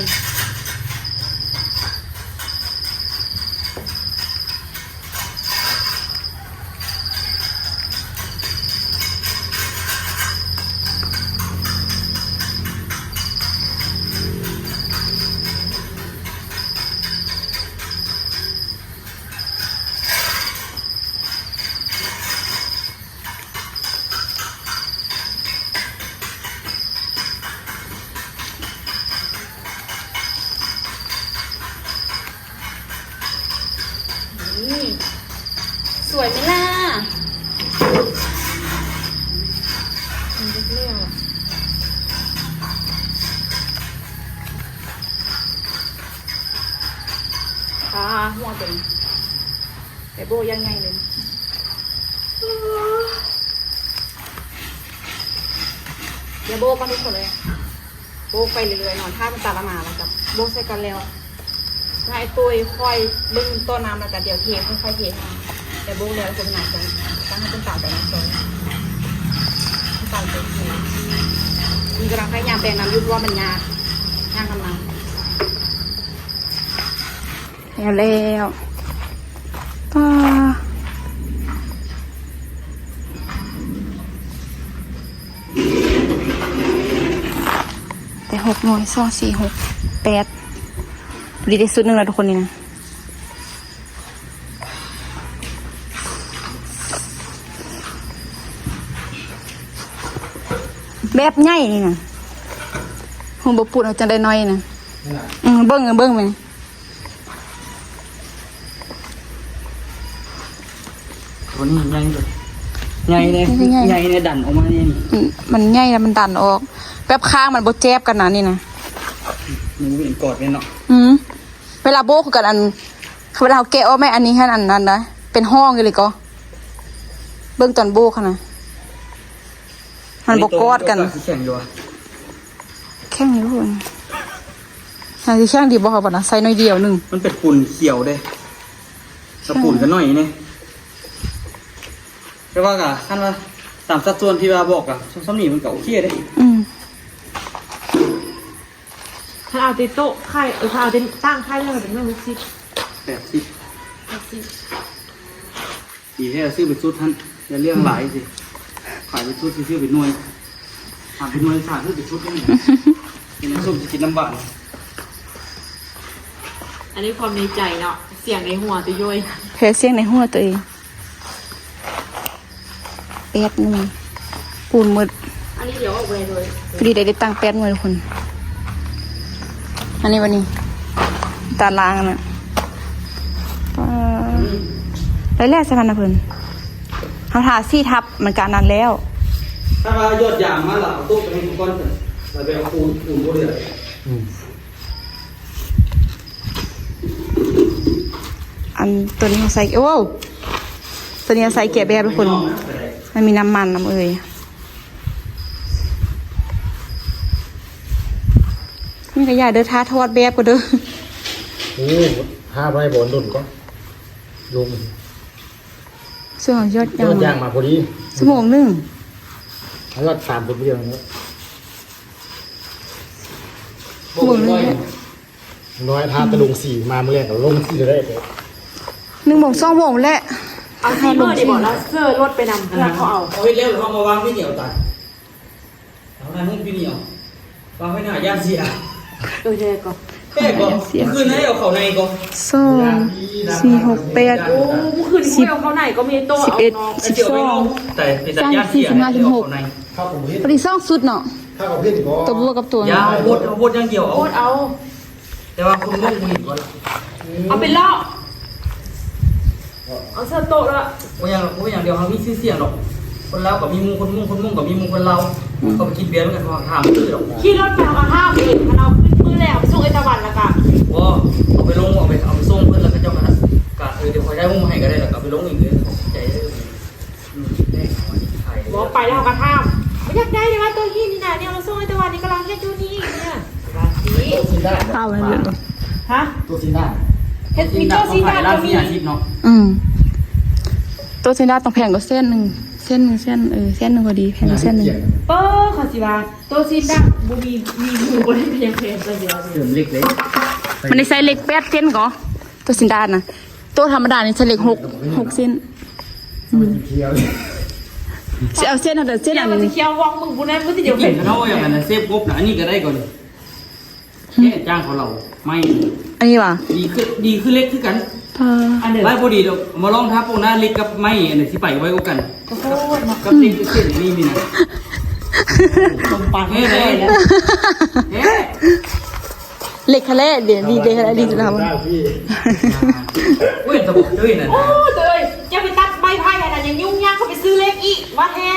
ນີ້ ສວຍໄໝລະ? ອ່າ ຫົວເຕັມ ແຕ່ໂບ້ຢ່າງໃຫຍ່ເລີຍ. ດຽວໂບ້ກ່ອນທຸກຄົນເລີຍ ໂບ້ໄປເລື້ອຍໆ ນອນຖ້າມັນຕາມມາ ແລ້ວກໍໂບ້ໃສ່ກັນແລ້ວ ໃຫ້ອ້າຍຕຸ້ຍຄ່ອຍເບິ່ງຕໍ່ນ້ຳ ແລ້ວກໍດຽວເທ ຄ່ອຍໆເທໃຫ້ ແຕ່ໂບ້ແລ້ວຄົນໜ້າຈະຕັ້ງໃຫ້ເພິ່ນຕາມໄປນຳຊອຍ ຕາມໄປເທ. ນີ້ກຳລັງພະຍາຍາມແປງນ້ຳຢູ່ ເພາະວ່າມັນຍາກ ຍາກນຳນ້ຳ. ແລ້ວແລ້ວ ປ້າ ໄດ້ຫົກໜ່ວຍ ສອງ ສີ່ ຫົກ ແປດ ພໍດີໄດ້ຊຸດໜຶ່ງແລ້ວທຸກຄົນນີ້ນະ ແບບໃຫຍ່ນີ້ນະ ໂຫ ບໍ່ປູດເອົາຈັ່ງໄດ້ໜ້ອຍນະ ອືມ ເບິ່ງ ເບິ່ງແມ່ ຕົວນີ້ໃຫຍ່ເລີຍ ໃຫຍ່ເດ້ ໃຫຍ່ ໃຫຍ່ເດ້ ດັນອອກມານີ້ ອືມ ມັນໃຫຍ່ແລ້ວມັນດັນອອກ ແບບຂ້າງມັນບໍ່ແຈບກັນນະນີ້ນະ ມັນບໍ່ເປັນກອດກັນເນາະ ອືມ ເວລາໂບ້ຄືກັນ ອັນ ເວລາເຮົາແກະອອກແມ່ ອັນນີ້ຫັ້ນ ອັນນັ້ນນະ ເປັນຮ່ອງຢູ່ເລີຍກໍ ເບິ່ງຕອນໂບ້ຫັ້ນນະ ມັນບໍ່ກອດກັນ ອັນນີ້ໂຕມັນກໍຊິແຂງຢູ່ຫວາ? ແຂງຢູ່ພຸ້ນ ຫາຊິແຂງດີບໍ່ ເຮົາວ່ານະ ໃສ່ໜ້ອຍດຽວໜຶ່ງ ມັນເປັນປູນຂຽວເດ້ ແລ້ວປູນກໍໜ້ອຍນີ້ ແຕ່ວ່າກໍຄັນວ່າຕາມສັດສ່ວນທີ່ວ່າບອກກໍ ສ່ຳນີ້ມັນກໍໂອເຄເດ້ ອືມ ຄັນເອົາແຕ່ໂຕະໄຂ່ ເອີ ຄັນເອົາແຕ່ຕ່າງໄຂ່ແລ້ວກໍເປັນໜ່ວຍຫົກສິບ ແປດສິບ ແປດສິບ. ດີແທ້ ຊື້ເປັນຊຸດຫັ້ນ ຢ່າເລື່ອງຫຼາຍຊິ ຂາຍເປັນຊຸດ ຊິຊື້ເປັນໜ່ວຍ ຫາເປັນໜ່ວຍ ສາຊື້ເປັນຊຸດນີ້ ເປັນນ້ຳສົ້ມຊິກິນນ້ຳຫວານ. ອັນນີ້ຄວາມໃນໃຈເນາະ ສຽງໃນຫົວຕົວໂຍຍ ແທ້ ສຽງໃນຫົວຕົວເອງ ແປດໜ່ວຍ ປູນໝົດ ອັນນີ້ດຽວອອກໄວເລີຍ ພໍດີໄດ້ ໄດ້ຕັ້ງແປດໜ່ວຍທຸກຄົນ. ອັນນີ້ ບັດນີ້ ຕາລາງຫັ້ນນະ ປາ ໄດ້ແລ້ວສະພັນນະເພິ່ນ ເຮົາທາສີທັບ ມັນກະອັນນັ້ນແລ້ວ ຖ້າວ່າຢອດຢາງມາລະ ເອົາຕົກໄປໃຫ້ກ່ອນ ລະໄປເອົາປູນ ປູນບໍ່ເຫຼືອ ອືມ ອັນໂຕນີ້ເຮົາໃສ່ ໂອ້ ໂຕນີ້ເຮົາໃສ່ແກະແບບທຸກຄົນ ມັນມີນ້ຳມັນນຳເອີຍ ນີ້ກໍຢ່າເດີ ຖ້າທອດແບບກໍເດີ ໂອ້ ຖ້າໄວ້ບໍ່ດົນກໍລົງ ຊ່ວງຍອດ ຍອດຢາງມາພໍດີ ຊົ່ວໂມງໜຶ່ງ ເອົາຍອດສາມຄົນດຽວນີ້ ຊົ່ວໂມງໜຶ່ງ ນ້ອຍ ຖ້າແຕ່ລົງສີມາມື້ແລງກໍລົງສີໄດ້ ໜຶ່ງໂມງ ສອງໂມງແຫຼະ ເອົາສີມື້ນີ້ບໍ່ ແລ້ວເຊີລົດໄປນຳ ເພື່ອເຂົາເອົາ ເອົາເຮັດແລ້ວ ເຮົາມາວາງທີ່ດຽວຕາຍ ເອົາໜ້ານຸ່ງຢູ່ນີ້ເອົາ ວາງໄວ້ໜ້າຢ້ານເສຍ ເອີ ແທ້ກໍ ແທ້ກໍ ຄືນໃຫ້ເອົາເຂົ້າໃນກໍ ສອງ ສີ່ ຫົກ ແປດ ໂອ້ ຄືນໃຫ້ເອົາເຂົ້າໃນກໍມີໂຕະ ສິບເອັດ ເອົາເນາະ ສິບສອງ ຕາຍ ເປັນຕາຢ້ານເສຍ ສີ່ ສິບຫ້າ ສິບຫົກ ພໍດີສອງຊຸດເນາະ. ຕົວບົວກັບຕົວ ຢ່າເອົາບົດ ເອົາບົດຢ່າງດຽວ ເອົາບົດເອົາ ແຕ່ວ່າຄຸນມົ້ງບໍ່ເຫັນກ່ອນລະ ເອົາໄປເລາະ ເອົາເຊີໂຕະລະ ບໍ່ຫຍັງດອກ ບໍ່ຫຍັງດຽວ ເຮົາມີຊື່ສຽງດອກ ຄົນລາວກໍມີໝູ່ຄົນມົ້ງ ຄົນມົ້ງກໍມີໝູ່ຄົນລາວ ເຂົາໄປກິນເບຍມັນກໍຖາມຊື່ດອກ ຂີ່ລົດໄປເຮົາກໍຖາມເອງ ຄັນເອົາຂຶ້ນມື້ແລກໄປສົ່ງໄອ້ຕາວັນລະກະ ບໍ່ ເອົາໄປລົງ ເອົາໄປ ເອົາໄປສົ່ງເພິ່ນລະ ເຂົາເຈົ້າກະ ກະ ເອີ ດຽວຂ້ອຍຖ່າຍຮູບມາໃຫ້ກະໄດ້ລະ ກະເອົາໄປລົງອີກເດີ ຂອບໃຈເດີ. ອືມ ເວົ້າໄປແລ້ວເຮົາກໍຖາມ ບໍ່ຢາກໄດ້ເດ້ວ່າໂຕຫີນນີ້ນະ ແນວລາວສົ່ງໃຫ້ແຕ່ວ່ານີ້ກຳລັງເຮັດຢູ່ນີ້ເນຍ ວ່າຊິ ໂຕຊິນດາ ເອົາແມ່ນ ຮະ ໂຕຊິນດາ ເຮັດມີໂຕຊິນດາກໍມີ ອືມ ໂຕຊິນດາຕ້ອງແພງກວ່າເສັ້ນໜຶ່ງ ເສັ້ນໜຶ່ງ ເສັ້ນ ເອີ ເສັ້ນໜຶ່ງພໍດີ ແພງກວ່າເສັ້ນໜຶ່ງ ເອີ ເຂົາຊິວ່າໂຕຊິນດາບໍ່ມີ ມີໝູ່ບໍ່ໄດ້ເປັນຫຍັງແພງ ເສີມເຫຼັກເດ້ ມັນໄດ້ໃຊ້ເຫຼັກແປດເສັ້ນກໍ ໂຕຊິນດານະ ໂຕທຳມະດານີ້ສະເລັກຫົກ ຫົກເສັ້ນ ອືມ ຊິເອົາເສັ້ນຫັ້ນແຫຼະ ເສັ້ນອັນ ມັນຊິຂຽວວອງມຶງພຸ້ນນະ ມັນຊິດຽວເຫັນ ເຮົາຢ່າງອັນນັ້ນເຊບກົບນະ ອັນນີ້ກໍໄດ້ກ່ອນ ແກ້ຈ້າງເຂົາເລົ່າໄມ້ ອັນນີ້ຫວາ ດີຄື ດີຄືເຫຼັກຄືກັນ ເອີ ອັນເດີ ຫຼາຍບໍ່ດີດອກ ມາລອງທາໂປ້ງນະ ເຫຼັກກັບໄມ້ອັນໃດຊິໄປໄວກວ່າກັນ ໂອ້ໂຫ ກັບເຫຼັກກັບເສັ້ນນີ້ມີນະ ສົມປານ ເອີ ເອີ ເອີ ເຫຼັກຫັ້ນແຫຼະ ເດ ດີເດ ດີສຸດແລ້ວ ໂອ້ຍ ຕະບົກເອີຍນັ້ນ ໂອ້ຍ ເອີຍ ຢ່າໄປຕັດໄມ້ໄຜ່ຫັ້ນນະ ຍັງຫຍຸ້ງຍາກ ເຂົາໄປຊື້ເຫຼັກອີກ ວ່າແທ້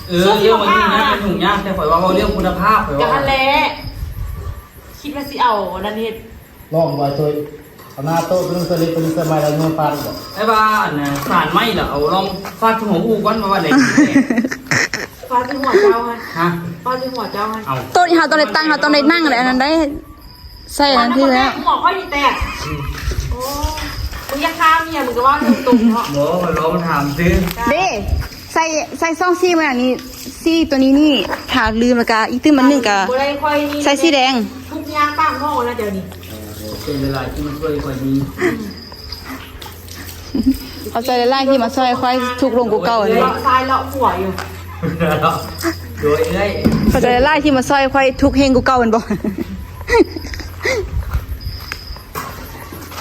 ເອີ ເລື່ອງມັນຫຍຸ້ງຍາກ ຫຍຸ້ງຍາກ ແຕ່ຂ້ອຍວ່າເວົ້າເລື່ອງຄຸນນະພາບ ຂ້ອຍວ່າ ກໍຫັ້ນແຫຼະ ຄິດວ່າຊິເອົາອັນນັ້ນເຮັດ ລອງໄວ້ໂຕ ເອົາໜ້າໂຕະຕົວໜຶ່ງ ໃສ່ເຫຼັກຕົວໜຶ່ງ ໃສ່ໄມ້ ແລ້ວໂຍນປານບໍ່ ໄອ້ວ່າອັນນ່າ ສານໄມ້ລະ ເອົາລອງຟາດທີ່ຫົວອູ່ກ່ອນ ວ່າວ່າໄດ້ ຟາດທີ່ຫົວເຈົ້າຫັ້ນ ຮະ ຟາດທີ່ຫົວເຈົ້າຫັ້ນ ເອົາ ໂຕະນີ້ເຮົາຕ້ອງໄດ້ຕັ້ງ ເຮົາຕ້ອງໄດ້ນັ່ງ ແລ້ວອັນນັ້ນໄດ້ ໃສ່ອັນນັ້ນຄືແລ້ວ ຫົວຂ້ອຍນີ້ແຕກ ອືມ ໂອ້ ມຶງຢາກຂ້າເມຍ ມຶງກໍເວົ້າຕົງໆເນາະ ບໍ່ ຂ້ອຍລອງຖາມຊື່ ເດ້ ໃສ່ ໃສ່ຊ່ອງສີ່ມື້ນັ້ນນີ້ ສີ່ຕົວນີ້ນີ້ ຖ້າລືມແລ້ວກະອີກຕື່ມອັນໜຶ່ງກະ ບໍ່ໄດ້ ຂ້ອຍນີ້ ໃສ່ສີແດງ ທຸກຢ່າງປາກໝໍ້ນະ ດຽວນີ້ ເອີ ຂອບໃຈຫຼາຍໆທີ່ມາຊ່ວຍຂ້ອຍນີ້ ອືມ ຂອບໃຈຫຼາຍໆທີ່ມາຊ່ວຍຂ້ອຍທຸກລົງກວ່າເກົ່າຫັ້ນ ເລາະຊ້າຍເລາະຂວາຢູ່ ໂດຍເອື້ອຍ ຂອບໃຈຫຼາຍໆທີ່ມາຊ່ວຍຂ້ອຍທຸກແຮງກວ່າເກົ່າຫັ້ນບໍ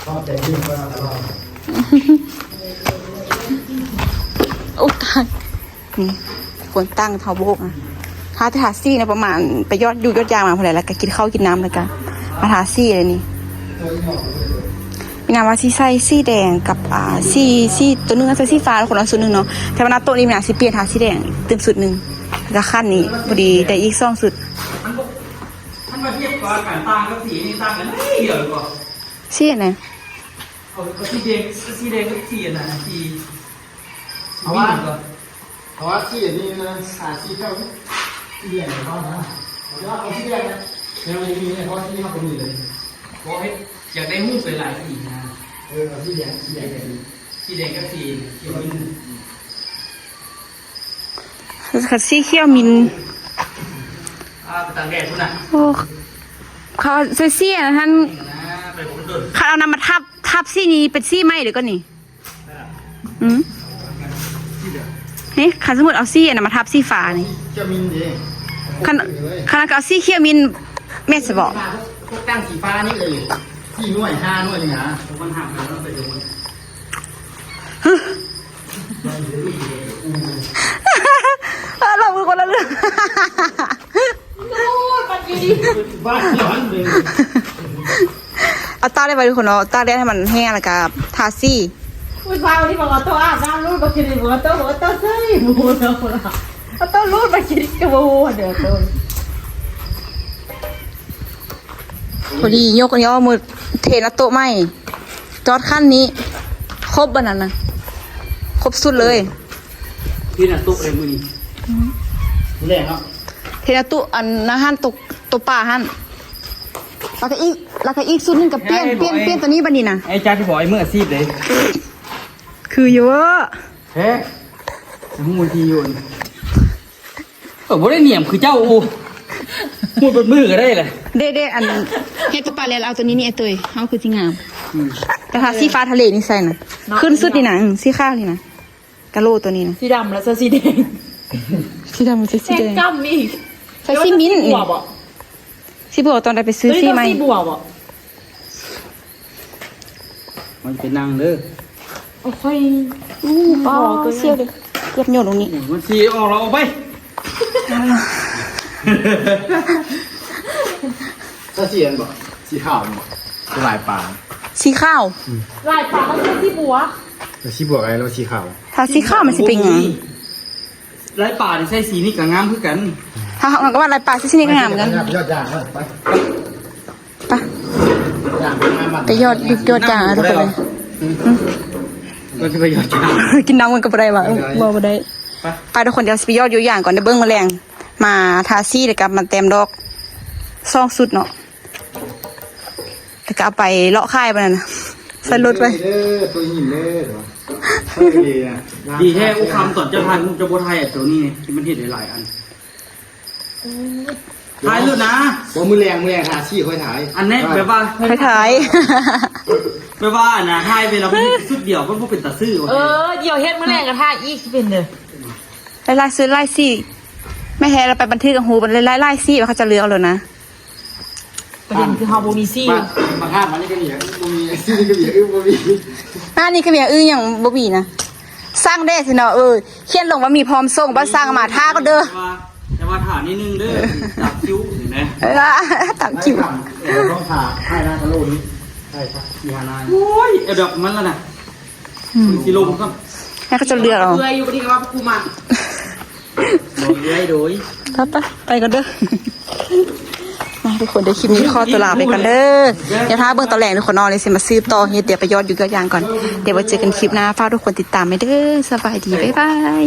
ຂອບໃຈທີ່ມາຕະຫຼອດ ໂອ້ຕາຍ ນີ້ ຄົນຕັ້ງເທົ່າໂບກນະ ທາແຕ່ທາສີນະ ປະມານໄປຢອດຢູຢອດຢາມາພຸ້ນແຫຼະ ແລ້ວກະກິນເຂົ້າກິນນ້ຳ ແລ້ວກະມາທາສີເລີຍນີ້ ມີນາວ່າຊິໃສ່ສີແດງກັບ ອ່າ ສີ ສີຕົວໜຶ່ງ ໃສ່ສີຟ້າ ຄົນລະຊຸດໜຶ່ງເນາະ ແຕ່ວ່າໜ້າໂຕະນີ້ມີນາຊິປ່ຽນທາສີແດງຕື່ມຊຸດໜຶ່ງ ແລ້ວກະຂັ້ນນີ້ພໍດີໄດ້ອີກສອງຊຸດ ມັນບໍ່ ມັນບໍ່ທຽບກັບການຕ່າງກັບສີນີ້ຕ່າງກັນໜ້ອຍດຽວກໍ ສີອັນໃດ ເອົາ ເອົາສີແດງ ສີແດງກັບສີອັນນັ້ນ ສີ ເພາະວ່າ ເພາະວ່າສີອັນນີ້ມັນຫາສີແຖວ ສີແດງເຂົານະ ເອົາ ເອົາສີແດງນະ ແນວນີ້ມີ ເພາະວ່າທີ່ນີ້ເຮົາບໍ່ມີເລີຍ ບໍ່ເຮັດ ຢາກໄດ້ຮູບຫຼາຍໆສີນະ ເອີ ເອົາສີແດງ ສີແດງ ສີແດງກັບສີຂຽວມິນ ຄັນສີຂຽວມິນ ອ່າ ໄປຕາກແດດພຸ້ນນະ ໂອ້ ເຂົາໃສ່ສີອັນນັ້ນ ຄັນເອົານ້ຳມາທັບ ທັບສີນີ້ເປັນສີໃໝ່ເດີກ່ອນນີ້ ອືມ ເຮີ້ຍ ຄັນສົມມຸດເອົາສີອັນນັ້ນມາທັບສີຟ້ານີ້ ຈະມີເດ້ ຄັນ ຄັນກໍເອົາສີຂຽວມິນແມ່ນຊະບໍ ພວກຕັ້ງສີຟ້ານີ້ເອີຍ ສີ່ໜ່ວຍ ຫ້າໜ່ວຍນີ້ນະ ມັນຫາກໄປແລ້ວໄປໂດນ ຮະ ເອີ ເຮົາຄືຄົນລະເລື່ອງ ເອົາຕາກແດດໄວ້ທຸກຄົນເນາະ ຕາກແດດໃຫ້ມັນແຫ້ງ ແລ້ວກະທາສີ ຜູ້ຊາຍທີ່ບອກວ່າໂຕອາບນ້ຳ ລູດມາກິນ ບໍ່ໂຕ ບໍ່ໂຕເຊີຍ ບໍ່ຮູ້ເນາະ ເອົາໂຕ ລູດມາກິນ ກໍບໍ່ຮູ້ເດີໂຕ ພໍດີຍົກອັນນີ້ອອກໝົດ ເທໜ້າໂຕະໃໝ່ ຈອດຂັ້ນນີ້ ຄົບອັນນັ້ນນະ ຄົບຊຸດເລີຍ ເທໜ້າໂຕະເລີຍມື້ນີ້ ອືມ ມື້ແລງເນາະ ເທໜ້າໂຕະ ອັນນັ້ນຫັ້ນ ໂຕະ ໂຕະປາຫັ້ນ ແລ້ວກໍອີກ ແລ້ວກໍອີກຊຸດໜຶ່ງກໍປ່ຽນ ປ່ຽນ ປ່ຽນຕົວນີ້ບັດນີ້ນະ ໄອ້ຈັດທີ່ບອກໄອ້ມືອາຊີບເດ້ ຄືຢູ່ ແທ້ ຮູ້ທີ່ຢູ່ ເອີ ບໍ່ໄດ້ນຽມຄືເຈົ້າ ໂອ້ ໝົດເບິດມື້ກໍໄດ້ແຫຼະ ເດ້ໆ ອັນ ເຮັດຕະປາແລ້ວເອົາຕົວນີ້ນີ້ ໄອ້ຕຸ້ຍ ເຮົາຄືຊິງາມ ອືມ ແຕ່ຖ້າສີຟ້າທະເລນີ້ໃສ່ນະ ເນາະ ຂຶ້ນສຸດນີ້ນະ ອືມ ສີຂາວນີ້ນະ ກະໂຫຼຕົວນີ້ນະ ສີດຳແລ້ວໃສ່ສີແດງ ສີດຳໃສ່ສີແດງ ແດງກ້ຳອີກ ໃສ່ສີມິ້ນ ແລ້ວຊິບົວບໍ່? ຊິບົວຕອນໃດໄປຊື້ສີໃໝ່ ເອີຍ ຕ້ອງສີບົວບໍ່? ມັນໄປນັ່ງເດີ ໂອ້ຍ ອູ້ ປໍ ໂອ້ຍ ສຽວເດ້ ເກືອບໂຍນລົງນີ້ ມັນຊິອອກແລ້ວ ອອກໄປ ອ່າ ຖ້າສີອັນບໍ່ ສີຂາວບໍ່ ຄືລາຍປາ ສີຂາວ ລາຍປາມັນຄືສີບົວ ແລ້ວສີບົວກໍໄດ້ແລ້ວ ສີຂາວ ຖ້າສີຂາວມັນຊິເປັນຫຍັງ? ລາຍປານີ້ໃສ່ສີນີ້ກໍງາມຄືກັນ ເຮົາ ເຮົາກໍວ່າລາຍປາໃສ່ສີນີ້ກໍງາມຄືກັນ ໄປ ໄປ ໄປຢອດ ຢອດຢາງທຸກຄົນເລີຍ ກໍຊິໄປຢອດຢາງ ກິນນ້ຳມັນກໍບໍ່ໄດ້ວ່າ ເອີ ບໍ່ ບໍ່ໄດ້ ໄປ ໄປທຸກຄົນ ດຽວຊິໄປຢອດຢາງກ່ອນ ດຽວເບິ່ງມື້ແລງ ມາທາສີ ແລ້ວກໍມາແຕ້ມດອກ ສອງຊຸດເນາະ ແລ້ວກໍເອົາໄປເລາະຂາຍບາດນັ້ນນະ ໃສ່ລົດໄວ້ ເດີ ໂຕຍິນເດີ ດີແທ້ ອຸຄຳ ຕອນເຈົ້າຖ່າຍຮູບເຈົ້າບໍ່ຖ່າຍໂຕນີ້ ທີ່ມັນເຮັດຫຼາຍໆອັນ ຖ່າຍໂລດນະ ບໍ່ ມື້ແລງ ມື້ແລງທາສີຄ່ອຍຖ່າຍ ອັນນີ້ແບບວ່າ ຄ່ອຍຖ່າຍ ແບບວ່າອັນນະ ຖ່າຍໄປແລ້ວມັນເຮັດຊຸດດຽວ ມັນບໍ່ເປັນຕາຊື້ວ່າ ເອີ ດຽວເຮັດມື້ແລງກໍຖ່າຍອີກ ຊິເປັນເດີ ຫຼາຍໆຊຸດຫຼາຍສີ ແມ່ແທ້ລະໄປບັນທຶກເອົາຮູບຫຼາຍໆສີ ວ່າເຂົາຈະເລືອກເອົາໂລດນະ ປະເດັນຄືເຮົາບໍ່ມີສີ ມາ ມາຖາມອັນນີ້ກໍມີ ບໍ່ມີສີກໍມີ ອື ບໍ່ມີ ອັນນີ້ກໍມີ ອື ຍັງບໍ່ມີນະ ສັ່ງແດ່ຊິເນາະ ເອີ ຂຽນລົງວ່າມີພ້ອມສົ່ງ ບໍ່ສັ່ງມາ ຖ້າກ່ອນເດີ ແຕ່ວ່າ ແຕ່ວ່າຖ້ານິດໜຶ່ງເດີ ຕາມຄິວເຫັນໄໝ ເອີ ຕາມຄິວ ເອີ ຕ້ອງຖ້າໃຫ້ນາກະໂລນີ້ ໃຊ່ ທີ່ຫານາ ໂອ້ຍ ແອດດອບມັນລະນະ ອືມ ຊິລົງຊ້ຳ ໃຫ້ເຂົາເຈົ້າເລືອກເອົາ ເອື້ອຍຢູ່ບໍ່ດີກໍວ່າພວກກູມັກ ບໍ່ເອື້ອຍໂດຍ ໄປໆ ໄປກ່ອນເດີ ມາທຸກຄົນເດີ ຄລິບນີ້ຂໍຕົວລາໄປກ່ອນເດີ ດຽວຖ້າເບິ່ງຕອນແລງທຸກຄົນເນາະ ແລ້ວຊິມາສືບຕໍ່ເຮັດ ດຽວໄປຢອດຢູ່ຢອດຢາງກ່ອນ ດຽວໄວ້ເຈີກັນຄລິບໜ້າ ຝາກທຸກຄົນຕິດຕາມແມ່ເດີ ສະບາຍດີ ບາຍບາຍ.